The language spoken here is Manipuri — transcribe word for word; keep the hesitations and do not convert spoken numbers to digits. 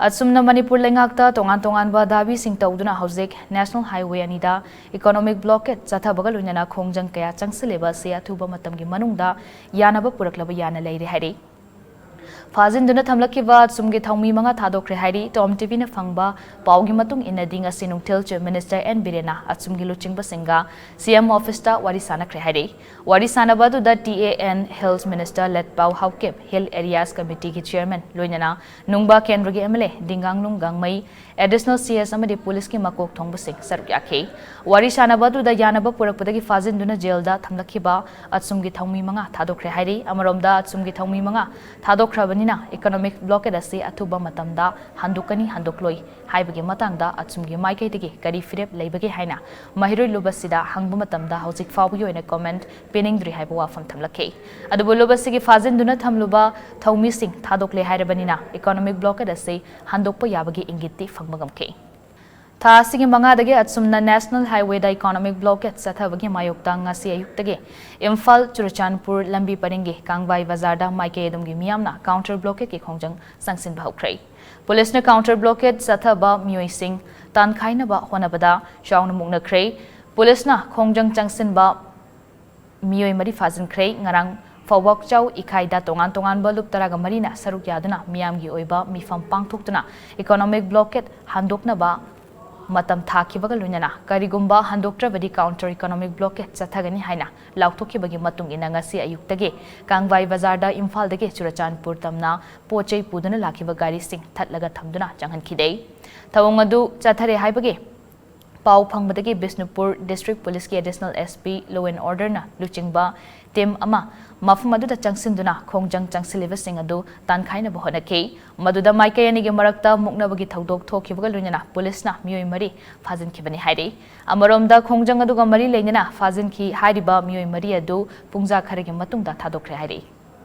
ꯑꯁꯨꯝꯅ ꯃꯅꯤꯄꯨꯔ ꯂꯩꯉꯥꯛꯇ ꯇꯣꯉꯥꯟ ꯇꯣꯉꯥꯟꯕ ꯗꯥꯕꯤꯁꯤꯡ ꯇꯧꯗꯨꯅ ꯍꯧꯖꯤꯛ National Highway ꯑꯅꯤꯗ economic blockade ꯆꯠꯊꯕꯒ ꯂꯣꯏꯅꯅ ꯈꯣꯡꯖꯪ ꯀꯌꯥ ꯆꯪꯁꯤꯜꯂꯤꯕ ꯑꯁꯤ ꯑꯊꯨꯕ ꯃꯇꯝꯒꯤ ꯃꯅꯨꯡꯗ ꯌꯥꯅꯕ ꯄꯨꯔꯛꯂꯕ ꯌꯥꯅ ꯂꯩꯔꯦ ꯍꯥꯏꯔꯤ꯫ ꯐꯥꯖꯤꯟꯗꯨꯅ ꯊꯝꯂꯛꯈꯤꯕ ꯑꯆꯨꯝꯒꯤ ꯊꯧꯃꯤ ꯃꯉꯥ ꯊꯥꯗꯣꯛꯈ꯭ꯔꯦ ꯍꯥꯏꯔꯤ꯫ Tom TVꯅ ꯐꯪꯕ ꯄꯥꯎꯒꯤ ꯃꯇꯨꯡ ꯏꯟꯅꯗꯤ ꯉꯁꯤ ꯅꯨꯡꯊꯤꯜ Chief Minister N ꯕꯤꯔꯦꯟꯅ ꯑꯆꯨꯝꯒꯤ ꯂꯨꯆꯤꯡꯕꯁꯤꯡꯒ CM officeꯇ ꯋꯥꯔꯤ ꯁꯥꯟꯅꯈ꯭ꯔꯦ ꯍꯥꯏꯔꯤ꯫ ꯋꯥꯔꯤ ꯁꯥꯟꯅꯕ ꯑꯗꯨꯗ TA and Hills Minister ꯂꯦꯠꯄꯥꯎ Haokip, Hill Areas Committeeꯒꯤ Chairman ꯂꯣꯏꯅꯅ ꯅꯨꯡꯕ ꯀꯦꯟꯗ꯭ꯔꯒꯤ MLA ꯗꯤꯡꯒꯥꯡꯂꯨꯡ ꯒꯥꯡꯃꯩ, Additional CS ꯑꯃꯗꯤ ꯄꯨꯂꯤꯁꯀꯤ ꯃꯀꯣꯛ ꯊꯣꯡꯕꯁꯤꯡ ꯁꯔꯨꯛ ꯌꯥꯈꯤ꯫ ꯋꯥꯔꯤ ꯁꯥꯟꯅꯕ ꯑꯗꯨꯗ ꯌꯥꯅꯕ ꯄꯨꯔꯛꯄꯗꯒꯤ ꯐꯥꯖꯤꯟꯗꯨꯅ ꯖꯦꯜꯗ ꯊꯝꯂꯛꯈꯤꯕ ꯑꯆꯨꯝꯒꯤ ꯊꯧꯃꯤ ꯃꯉꯥ ꯊꯥꯗꯣꯛꯈ꯭ꯔꯦ ꯍꯥꯏꯔꯤ꯫ ꯑꯃꯔꯣꯝꯗ ꯑꯆꯨꯝꯒꯤ ꯊꯧꯃꯤ ꯃꯉꯥ ꯊꯥꯗꯣꯛꯈ꯭ꯔꯕꯅꯤꯅ economic blockade ꯑꯁꯤ ꯑꯊꯨꯕ ꯃꯇꯝꯗ ꯍꯟꯗꯣꯛꯀꯅꯤ ꯍꯟꯗꯣꯛꯂꯣꯏ ꯍꯥꯏꯕꯒꯤ ꯃꯇꯥꯡꯗ ꯑꯆꯨꯝꯒꯤ ꯃꯥꯏꯀꯩꯗꯒꯤ ꯀꯔꯤ ꯐꯤꯔꯦꯞ ꯂꯩꯕꯒꯦ ꯍꯥꯏꯅ ꯃꯍꯩꯔꯣꯏ ꯂꯨꯞ ꯑꯁꯤꯗ ꯍꯪꯕ ꯃꯇꯝꯗ ꯍꯧꯖꯤꯛ ꯐꯥꯎꯕꯒꯤ ꯑꯣꯏꯅ comment ꯄꯤꯅꯤꯡꯗ꯭ꯔꯤ ꯍꯥꯏꯕ ꯋꯥꯐꯝ ꯊꯝꯂꯛꯈꯤ꯫ ꯑꯗꯨꯕꯨ ꯂꯨꯞ ꯑꯁꯤꯒꯤ ꯐꯥꯖꯤꯟꯗꯨꯅ ꯊꯝꯂꯨꯕ ꯊꯧꯃꯤꯁꯤꯡ ꯊꯥꯗꯣꯛꯂꯦ ꯍꯥꯏꯔꯕꯅꯤꯅ economic blockade ꯑꯁꯤ ꯍꯟꯗꯣꯛꯄ ꯌꯥꯕꯒꯤ ꯏꯪꯒꯤꯠꯇꯤ ꯐꯪꯕ ꯉꯝꯈꯤ꯫ ꯊꯥ ꯑꯁꯤꯒꯤ ꯃꯉꯥꯗꯒꯤ ꯑꯆꯨꯝꯅ National Highwayꯗ economic blockade ꯆꯠꯊꯕꯒꯤ ꯃꯥꯌꯣꯛꯇ ꯉꯁꯤ ꯑꯌꯨꯛꯇꯒꯤ ꯏꯝꯐꯥꯜ ꯆꯨꯔꯆꯥꯟꯄꯨꯔ ꯂꯝꯕꯤ ꯄꯔꯤꯡꯒꯤ ꯀꯥꯡꯕꯥꯏ ꯕꯖꯥꯔꯗ ꯃꯥꯏꯀꯩ ꯑꯗꯨꯝꯒꯤ ꯃꯤꯌꯥꯝꯅ counter blockadeꯀꯤ ꯈꯣꯡꯖꯪ ꯆꯪꯁꯤꯟꯕ ꯍꯧꯈ꯭ꯔꯦ꯫ ꯄꯨꯂꯤꯁꯅ counter blockade ꯆꯠꯊꯕ ꯃꯤꯑꯣꯏꯁꯤꯡ ꯇꯥꯟꯈꯥꯏꯅꯕ ꯍꯣꯠꯅꯕꯗ ꯆꯥꯎꯅ ꯃꯨꯛꯅꯈ꯭ꯔꯦ꯫ ꯄꯨꯂꯤꯁꯅ ꯈꯣꯡꯖꯪ ꯆꯪꯁꯤꯟꯕ ꯃꯤꯑꯣꯏ ꯃꯔꯤ ꯐꯥꯖꯤꯟꯈ꯭ꯔꯦ꯫ ꯉꯔꯥꯡ ꯐꯧꯕꯥꯛꯆꯥꯎ ꯏꯈꯥꯏꯗ ꯇꯣꯉꯥꯟ ꯇꯣꯉꯥꯟꯕ ꯂꯨꯞ ꯇꯔꯥꯒ ꯃꯔꯤꯅ ꯁꯔꯨꯛ ꯌꯥꯗꯨꯅ ꯃꯤꯌꯥꯝꯒꯤ ꯑꯣꯏꯕ ꯃꯤꯐꯝ ꯄꯥꯡꯊꯣꯛꯇꯨꯅ economic blockade ꯍꯟꯗꯣꯛꯅꯕ ꯃꯇꯝ ꯊꯥꯈꯤꯕꯒ ꯂꯣꯏꯅꯅ ꯀꯔꯤꯒꯨꯝꯕ ꯍꯟꯗꯣꯛꯇ꯭ꯔꯕꯗꯤ counter economic blockade ꯆꯠꯊꯒꯅꯤ ꯍꯥꯏꯅ ꯂꯥꯎꯊꯣꯛꯈꯤꯕꯒꯤ ꯃꯇꯨꯡ ꯏꯟꯅ ꯉꯁꯤ ꯑꯌꯨꯛꯇꯒꯤ ꯀꯥꯡꯕꯥꯏ ꯕꯖꯥꯔꯗ ꯏꯝꯐꯥꯜꯗꯒꯤ ꯆꯨꯔꯆꯥꯟꯄꯨꯔ ꯇꯝꯅ ꯄꯣꯠ ꯆꯩ ꯄꯨꯗꯨꯅ ꯂꯥꯛꯈꯤꯕ ꯒꯥꯔꯤꯁꯤꯡ ꯊꯠꯂꯒ ꯊꯝꯗꯨꯅ ꯆꯪꯍꯟꯈꯤꯗꯦ꯫ ꯊꯧꯑꯣꯡ ꯑꯗꯨ ꯆꯠꯊꯔꯦ ꯍꯥꯏꯕꯒꯤ ꯄꯥꯎ ꯐꯪꯕꯗꯒꯤ Bishnupur District Policeꯀꯤ Additional SP Law and Orderꯅ ꯂꯨꯆꯤꯡꯕ team ꯑꯃ ꯃꯐꯝ ꯑꯗꯨꯗ ꯆꯪꯁꯤꯟꯗꯨꯅ ꯈꯣꯡꯖꯪ ꯆꯪꯁꯤꯜꯂꯤꯕꯁꯤꯡ ꯑꯗꯨ ꯇꯥꯟꯈꯥꯏꯅꯕ ꯍꯣꯠꯅꯈꯤ꯫ ꯃꯗꯨꯗ ꯃꯥꯏꯀꯩ ꯑꯅꯤꯒꯤ ꯃꯔꯛꯇ ꯃꯨꯛꯅꯕꯒꯤ ꯊꯧꯗꯣꯛ ꯊꯣꯛꯈꯤꯕꯒ ꯂꯣꯏꯅꯅ ꯄꯨꯂꯤꯁꯅ ꯃꯤꯑꯣꯏ ꯃꯔꯤ ꯐꯥꯖꯤꯟꯈꯤꯕꯅꯤ ꯍꯥꯏꯔꯤ꯫ ꯑꯃꯔꯣꯝꯗ ꯈꯣꯡꯖꯪ ꯑꯗꯨꯒ ꯃꯔꯤ ꯂꯩꯅꯅ ꯐꯥꯖꯤꯟꯈꯤ ꯍꯥꯏꯔꯤꯕ ꯃꯤꯑꯣꯏ ꯃꯔꯤ ꯑꯗꯨ ꯄꯨꯡꯖꯥ ꯈꯔꯒꯤ ꯃꯇꯨꯡꯗ ꯊꯥꯗꯣꯛꯈ꯭ꯔꯦ ꯍꯥꯏꯔꯤ꯫